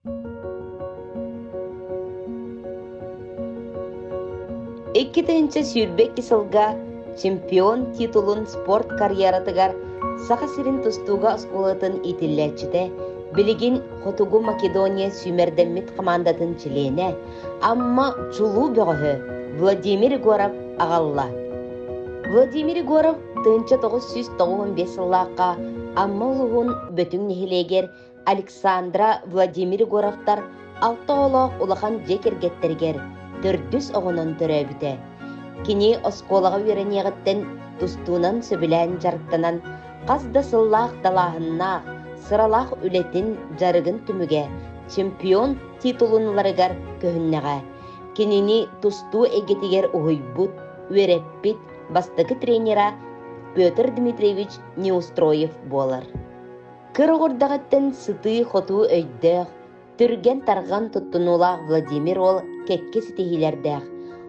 2022 сылга чемпион титулун спорт карьератыгар Саха сирин тустууга оскуолатын иитиллээччитэ, билигин Хотугу Македония сүүмэрдэммит хамаандатын чилиэнэ, Амма чулуу бөҕөһө Владимир Егоров аҕалла. Владимир Егоров 1995 сыллаахха Амма улууһун Бөтүҥ нэһилиэгэр Александра Владимир Егоровтар алта оҕолоох улахан дьиэ кэргэттэригэр төрдүс оҕонон төрөөбүтэ. Кини оскуолаҕа үөрэниэҕиттэн тустуунан сөбүлээн дьарыктанан, хас да сыллаах далааһыннаах, сыралаах үлэтин, дьарыгын түмүгэ чемпион титулун ыларыгар көһүннэҕэ. Кинини тустуу эйгэтигэр уһуйбут, үөрэппит бастакы тренера Петр Дмитриевич Неустроев буолар. Кыр оҕурдаҕыттан сытыы-хотуу өйдөөх, түргэн-тарҕан туттунуулаах Владимир уол кэккэ ситиһиилэрдээх.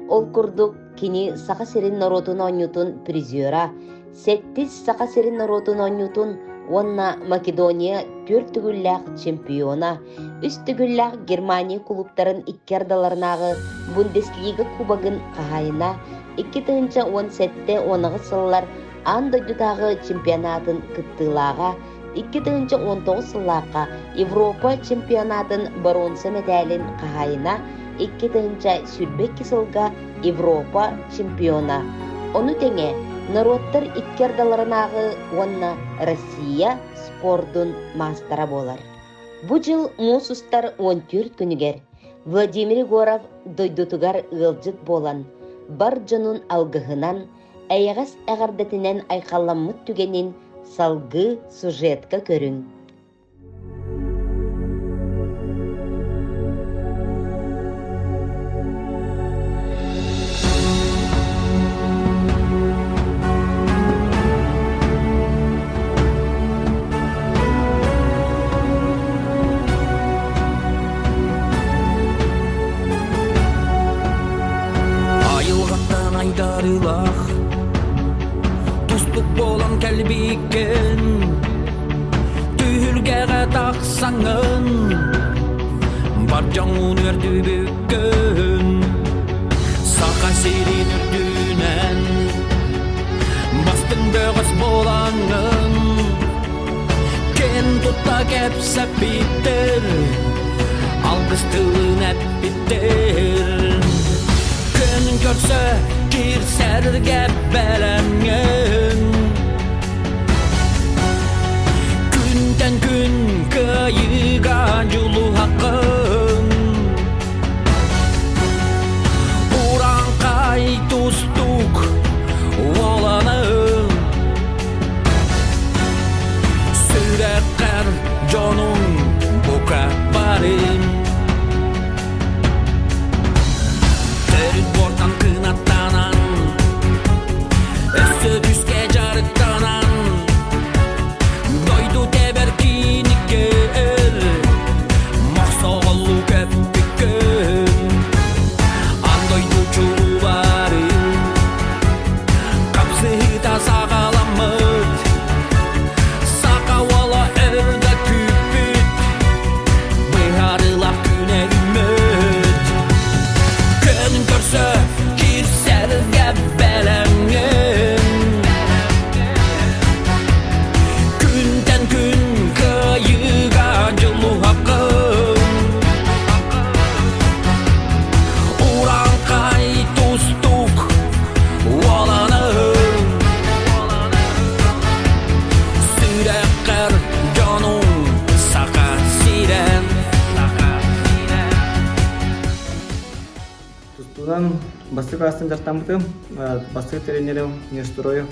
Ол курдук, кини Саха сирин норуотун оонньуутун призера, сэттис Саха сирин норуотун оонньуутун уонна Македония түөрт төгүллээх чемпиона, үс төгүллээх Германия кулууптарын икки ардыларынааҕы Бундеслига кубогын хаһаайына, 2017-18 сыллар аан дойдутааҕы чемпионатын кыттыылааҕа, 2019 сыллаахха Европа чемпионатын боруонса мэтээлин хаһаайына, 2022 сылга Европа чемпиона. Ону тэҥэ норуоттар икки ардыларынааҕы уонна Россия спордун маастара буолар. Бу дьыл муус устар 14 күнүгэр Владимир Егоров дойдутугар ыалдьыт буолан, бар дьонун алгыһынан эйэҕэс эҕэрдэтинэн айхалламмыт түгэнин салгыы сюжетка көрүҥ. Айылҕаттан айдарыылаах Тустук буолан кэлбиккин Түһүлгэҕэ тахсаҥҥын Бар дьоҥҥун үөрдүбүккүн Саха сирин үрдүнэн Бастыҥ бөҕөс буолаҥҥын Кэн тутта кэпсэппиттэр Алгыс тылын эппиттэр Күн көрсө киирсэргэ бэлэмҥин Күнтэн күн кыайыыга дьулуһаххын Урааҥхай тустуук уоланын Сүрэххэр дьонуҥ бука барын Төрүт буортан кынаттанан Өссө күүскэ дьарыктанан Дойду тэбэр кииниккэр Мохсоҕоллуу көппүккүн Аан дойду чулууларын Хапсыһыыта саҕаламмыт Саха уола өр да күүппүт Быһаарыылаах күнэ үүммүт Күн көрсө киирсэргэ бэлэмҥин Күнтэн күн кыайыыга дьулуһаҕын Урааҥхай тустуук уоланын Сүрэххэр дьонуҥ саха сирэн Тустуунан бастакы класстан дьарыктаммытым. Бастакы тренерим Неустроев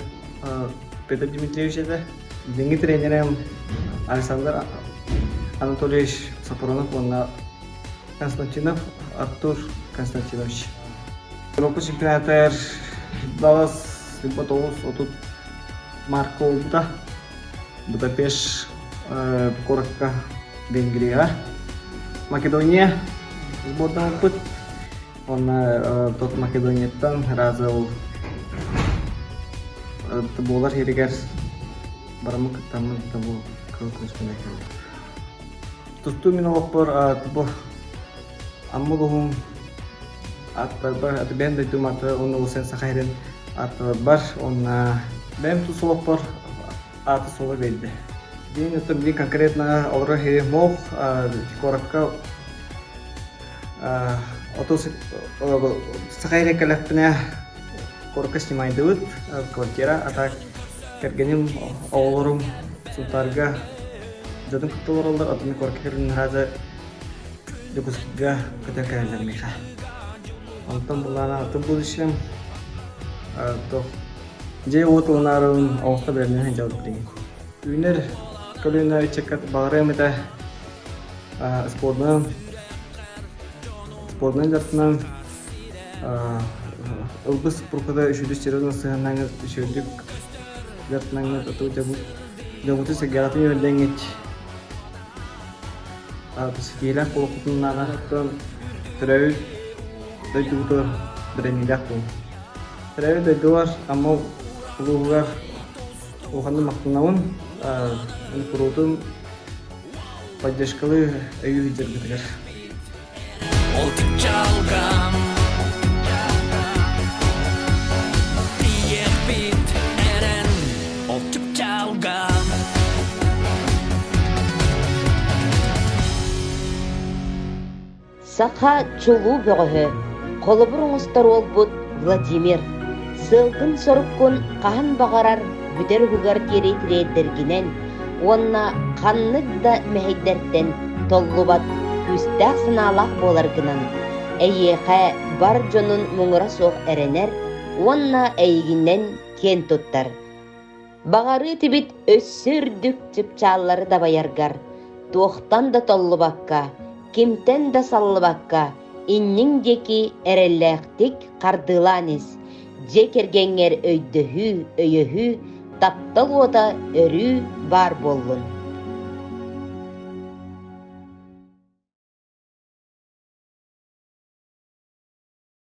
Петр Дмитриевич этэ. Билиҥҥи тренерим Александр Анатольевич Сапронов уонна Константинов Артур Константинович. Европа чемпионатыгар Даллас 930 марка буолбута. Будапешт куоракка Венгрияҕа. Македония сбордаммыппыт. Уонна тот Македонияттан разыл буолар сиригэр бараммын кыттаммын бу кыл көспүнэ. Тустуу мин олохпор бу Амма улууһун аттарбар, аты бэйэм дойдум аты уонна улуусен Саха сирин аттарбар уонна бэйэм тус олохпор ааты суола биэрдэ. Диэн оттон билигин конкретно олорор сирим мох куоракка оту Саха сирин кэлэхпинэ куоракка снимайдыбыт квартира, а так кэргэним, оҕолорум Сунтаарга дьонун кытта олороллор, оттон куоракка кэлин наһаа Дьокуускайга көтөн кэлэллэр миэхэ. Онтон былаана атын будущем туох дьиэ-уот ылынаарыбын оҥосто бэлэмнэнэ сылдьабыт билигин. Үүнэр көлүөнэ ыччакка баҕарыам этэ спордунан спордунан дьарыктанан ылбыс спорка үчүгэй серьезно сыһыаннаҥҥыт үчүгэйдик дьарыктанаҥҥыт дьоҥҥутун сэргэҕитин үөрдэҥҥит Ситиилээх буолуохпутун төрөөбүт дойдубутугар бэриниилээх буолуҥ. Төрөөбүт дойдубар Амма улууһугар улаханнык махтанабын. Куруутун поддержкалыы өйүү сылдьаргытыгар. Ол чалгам Тиийиэхпит эрэн Ол чалгам Саха чулуу бөҕөһө, холобур оҥостор уолбут Владимир, сыалгын-соруккун хаһан баҕарар бүтэр уһугар диэри тириэрдэргинэн уонна ханнык да мэһэйдэртэн толлубат күүстээх санаалаах буоларгынан, эйиэхэ бар дьонун муҥура суох эрэнэр уонна эйигинэн киэн туттар. Баҕарыы тибит өссө үрдүк чыпчааллары дабайаргар, туохтан да толлубакка, кимтэн да саллыбакка, инниҥ диэки эрэллээхтик хардыылаан ис, дьиэ кэргэҥҥэр өйдөһүү, өйөһүү, таптал уота өрүү баар буоллун.